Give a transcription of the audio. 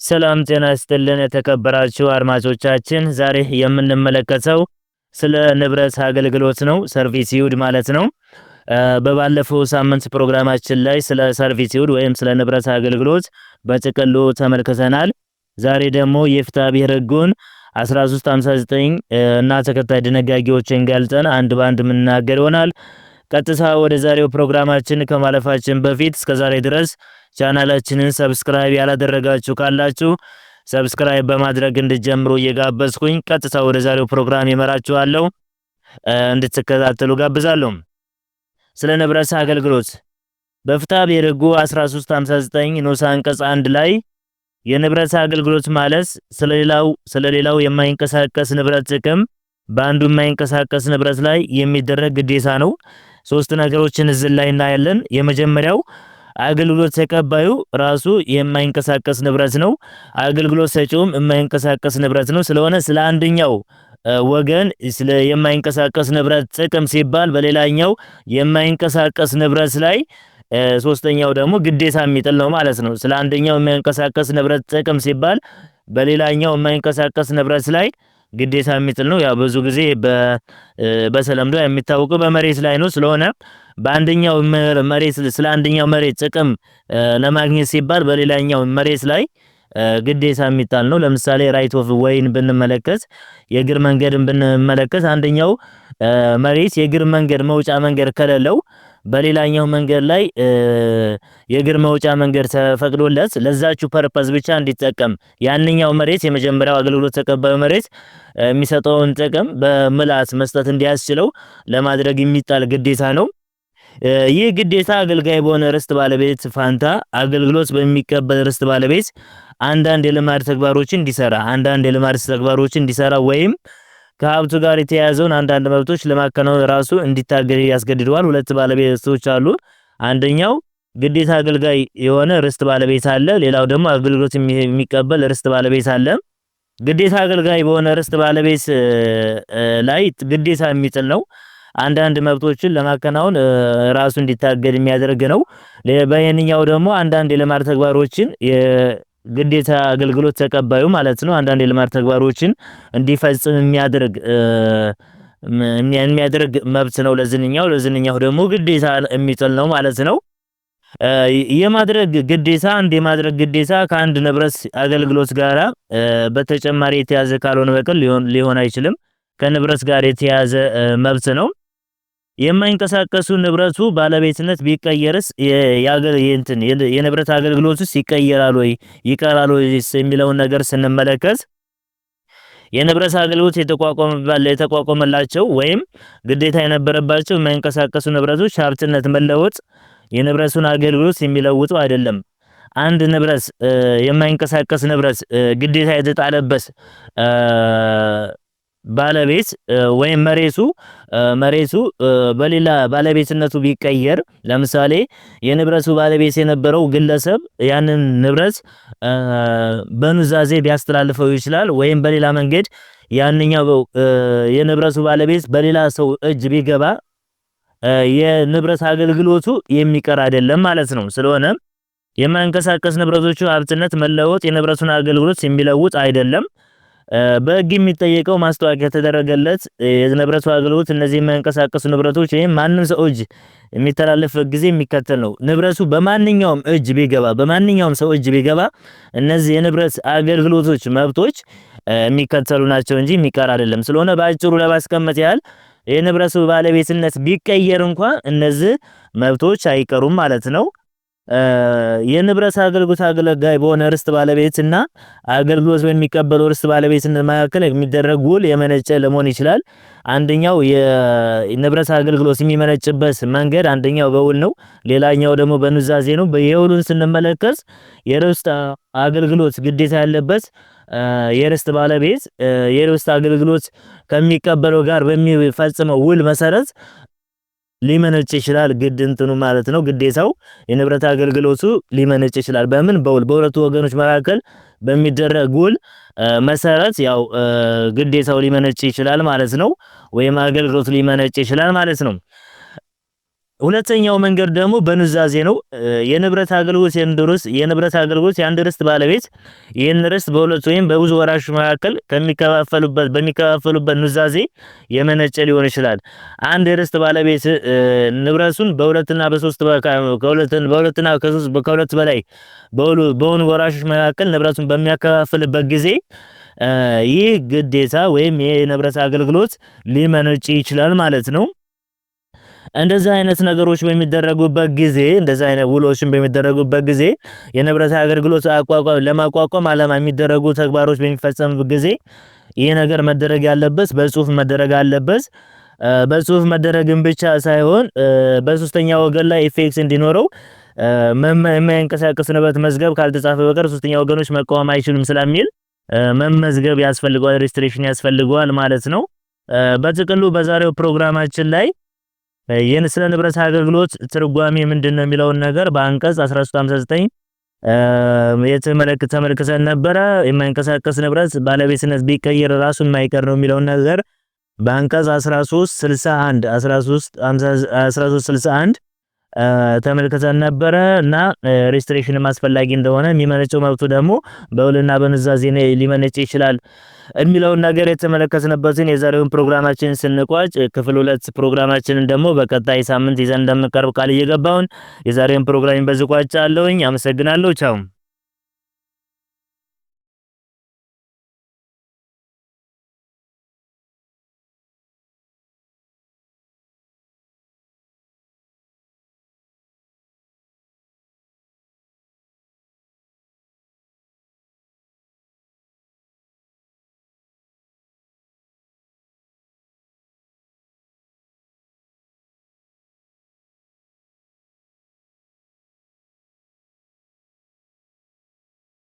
ሰላም ጤና ይስጥልን የተከበራችሁ አድማጮቻችን፣ ዛሬ የምንመለከተው ስለ ንብረት አገልግሎት ነው፣ servitude ማለት ነው። በባለፈው ሳምንት ፕሮግራማችን ላይ ስለ servitude ወይም ስለ ንብረት አገልግሎት በጥቅሉ ተመልክተናል። ዛሬ ደግሞ የፍትሐ ብሔር ሕጉን 1359 እና ተከታይ ድንጋጌዎችን ገልጠን አንድ በአንድ የምንናገር ይሆናል። ቀጥታ ወደ ዛሬው ፕሮግራማችን ከማለፋችን በፊት እስከ ዛሬ ድረስ ቻናላችንን subscribe ያላደረጋችሁ ካላችሁ subscribe በማድረግ እንድትጀምሩ እየጋበዝኩኝ ቀጥታ ወደ ዛሬው ፕሮግራም ይመራችኋለሁ፣ እንድትከታተሉ ጋብዛለሁ። ስለ ንብረት አገልግሎት በፍትሐ ብሔር ሕጉ 1359 ንዑስ አንቀጽ 1 ላይ የንብረት አገልግሎት ማለት ስለሌላው የማይንቀሳቀስ ንብረት ጥቅም በአንዱ የማይንቀሳቀስ ንብረት ላይ የሚደረግ ግዴታ ነው። ሶስት ነገሮችን እዚህ ላይ እናያለን። የመጀመሪያው አገልግሎት ተቀባዩ ራሱ የማይንቀሳቀስ ንብረት ነው። አገልግሎት ሰጪውም የማይንቀሳቀስ ንብረት ነው። ስለሆነ ስለ አንደኛው ወገን ስለ የማይንቀሳቀስ ንብረት ጥቅም ሲባል በሌላኛው የማይንቀሳቀስ ንብረት ላይ ሶስተኛው ደግሞ ግዴታ የሚጥል ነው ማለት ነው። ስለ አንደኛው የማይንቀሳቀስ ንብረት ጥቅም ሲባል በሌላኛው የማይንቀሳቀስ ንብረት ላይ ግዴታ የሚጥል ነው። ያው ብዙ ጊዜ በተለምዶ የሚታወቀው በመሬት ላይ ነው። ስለሆነ በአንደኛው መሬት ስለ አንደኛው መሬት ጥቅም ለማግኘት ሲባል በሌላኛው መሬት ላይ ግዴታ የሚጣል ነው። ለምሳሌ right of way ን ብንመለከት፣ የእግር መንገድን ብንመለከት፣ አንደኛው መሬት የእግር መንገድ መውጫ መንገድ ከሌለው በሌላኛው መንገድ ላይ የእግር መውጫ መንገድ ተፈቅዶለት ለዛችው purpose ብቻ እንዲጠቀም ያንኛው መሬት፣ የመጀመሪያው አገልግሎት ተቀባዩ መሬት የሚሰጠውን ጥቅም በምልአት መስጠት እንዲያስችለው ለማድረግ የሚጣል ግዴታ ነው። ይህ ግዴታ አገልጋይ በሆነ ርስት ባለቤት ፋንታ አገልግሎት በሚቀበል ርስት ባለቤት አንዳንድ የልማድ ተግባሮችን እንዲሰራ ወይም ከሀብቱ ጋር የተያያዘውን አንዳንድ መብቶች ለማከናወን ራሱ እንዲታገል ያስገድደዋል። ሁለት ባለቤቶች አሉ። አንደኛው ግዴታ አገልጋይ የሆነ ርስት ባለቤት አለ። ሌላው ደግሞ አገልግሎት የሚቀበል ርስት ባለቤት አለ። ግዴታ አገልጋይ በሆነ ርስት ባለቤት ላይ ግዴታ የሚጥል ነው። አንዳንድ መብቶችን ለማከናወን ራሱ እንዲታገድ የሚያደርግ ነው። በይህንኛው ደግሞ አንዳንድ የልማት ተግባሮችን ግዴታ አገልግሎት ተቀባዩ ማለት ነው፣ አንዳንድ የልማት ተግባሮችን እንዲፈጽም የሚያደርግ መብት ነው ለዝንኛው፣ ለዝንኛው ደግሞ ግዴታ የሚጥል ነው ማለት ነው። የማድረግ ግዴታ አንድ የማድረግ ግዴታ ከአንድ ንብረት አገልግሎት ጋራ በተጨማሪ የተያዘ ካልሆነ በቀር ሊሆን አይችልም። ከንብረት ጋር የተያዘ መብት ነው። የማይንቀሳቀሱ ንብረቱ ባለቤትነት ቢቀየርስ የእንትን የንብረት አገልግሎቱስ ይቀየራል ወይ ይቀራል ወይስ የሚለውን ነገር ስንመለከት የንብረት አገልግሎት የተቋቋመላቸው ወይም ግዴታ የነበረባቸው የማይንቀሳቀሱ ንብረቶች ሀብትነት መለወጥ የንብረቱን አገልግሎት የሚለውጡ አይደለም። አንድ ንብረት፣ የማይንቀሳቀስ ንብረት ግዴታ የተጣለበት ባለቤት ወይም መሬቱ በሌላ ባለቤትነቱ ቢቀየር፣ ለምሳሌ የንብረቱ ባለቤት የነበረው ግለሰብ ያንን ንብረት በኑዛዜ ቢያስተላልፈው ይችላል፣ ወይም በሌላ መንገድ ያንኛው የንብረቱ ባለቤት በሌላ ሰው እጅ ቢገባ የንብረት አገልግሎቱ የሚቀር አይደለም ማለት ነው። ስለሆነ የማይንቀሳቀስ ንብረቶቹ ሀብትነት መለወጥ የንብረቱን አገልግሎት የሚለውጥ አይደለም። በህግ የሚጠየቀው ማስታወቂያ የተደረገለት የንብረቱ አገልግሎት እነዚህ የማይንቀሳቀሱ ንብረቶች ወይም ማንም ሰው እጅ የሚተላለፍበት ጊዜ የሚከተል ነው። ንብረቱ በማንኛውም እጅ ቢገባ፣ በማንኛውም ሰው እጅ ቢገባ እነዚህ የንብረት አገልግሎቶች መብቶች የሚከተሉ ናቸው እንጂ የሚቀር አይደለም። ስለሆነ በአጭሩ ለማስቀመጥ ያህል የንብረቱ ባለቤትነት ቢቀየር እንኳን እነዚህ መብቶች አይቀሩም ማለት ነው። የንብረት አገልግሎት አገልጋይ በሆነ ርስት ባለቤትና አገልግሎት በሚቀበለው ርስት ባለቤትነት መካከል የሚደረግ ውል የመነጨ ለመሆን ይችላል። አንደኛው የንብረት አገልግሎት የሚመነጭበት መንገድ አንደኛው በውል ነው፣ ሌላኛው ደግሞ በኑዛዜ ነው። የውሉን ስንመለከት የርስት አገልግሎት ግዴታ ያለበት የርስት ባለቤት የርስት አገልግሎት ከሚቀበለው ጋር በሚፈጽመው ውል መሰረት ሊመነጭ ይችላል። ግድ እንትኑ ማለት ነው፣ ግዴታው የንብረት አገልግሎቱ ሊመነጭ ይችላል። በምን? በውል፣ በሁለቱ ወገኖች መካከል በሚደረግ ውል መሰረት ያው ግዴታው ሊመነጭ ይችላል ማለት ነው፣ ወይም አገልግሎቱ ሊመነጭ ይችላል ማለት ነው። ሁለተኛው መንገድ ደግሞ በኑዛዜ ነው። የንብረት አገልግሎት የአንድ ርስት ባለቤት ይህን ርስት በሁለት ወይም በብዙ ወራሾች መካከል በሚከፋፈሉበት ኑዛዜ የመነጨ ሊሆን ይችላል። አንድ የርስት ባለቤት ንብረቱን በሁለትና በሶስት፣ በሁለትና ከሶስት፣ ከሁለት በላይ በሆኑ ወራሾች መካከል ንብረቱን በሚያከፋፍልበት ጊዜ ይህ ግዴታ ወይም የንብረት አገልግሎት ሊመነጭ ይችላል ማለት ነው። እንደዚህ አይነት ነገሮች በሚደረጉበት ጊዜ፣ እንደዚህ አይነት ውሎችን በሚደረጉበት ጊዜ፣ የንብረት አገልግሎት አቋቋም ለማቋቋም ዓላማ የሚደረጉ ተግባሮች በሚፈጸሙበት ጊዜ ይህ ነገር መደረግ ያለበት በጽሁፍ መደረግ አለበት። በጽሁፍ መደረግን ብቻ ሳይሆን በሶስተኛ ወገን ላይ effect እንዲኖረው የማይንቀሳቀስ ንብረት መዝገብ ካልተጻፈ በቀር ሶስተኛ ወገኖች መቃወም አይችሉም ስለሚል መመዝገብ ያስፈልገዋል፣ registration ያስፈልገዋል ማለት ነው። በጥቅሉ በዛሬው ፕሮግራማችን ላይ ይህን ስለ ንብረት አገልግሎት ትርጓሜ ምንድነው የሚለውን ነገር በአንቀጽ 1359 የተመለከተን ነበረ። የማይንቀሳቀስ ንብረት ባለቤትነት ቢቀየር ራሱ የማይቀር ነው የሚለውን ነገር በአንቀጽ 1361 1361 ተመልክተን ነበረ እና registration አስፈላጊ እንደሆነ፣ የሚመነጨው መብቱ ደግሞ በውልና በኑዛዜ ሊመነጭ ይችላል የሚለውን ነገር የተመለከትንበትን የዛሬውን ፕሮግራማችንን ስንቋጭ፣ ክፍል ሁለት ፕሮግራማችንን ደግሞ በቀጣይ ሳምንት ይዘን እንደምንቀርብ ቃል እየገባውን የዛሬውን ፕሮግራም በዚህ ቋጫለሁኝ። አመሰግናለሁ። ቻው።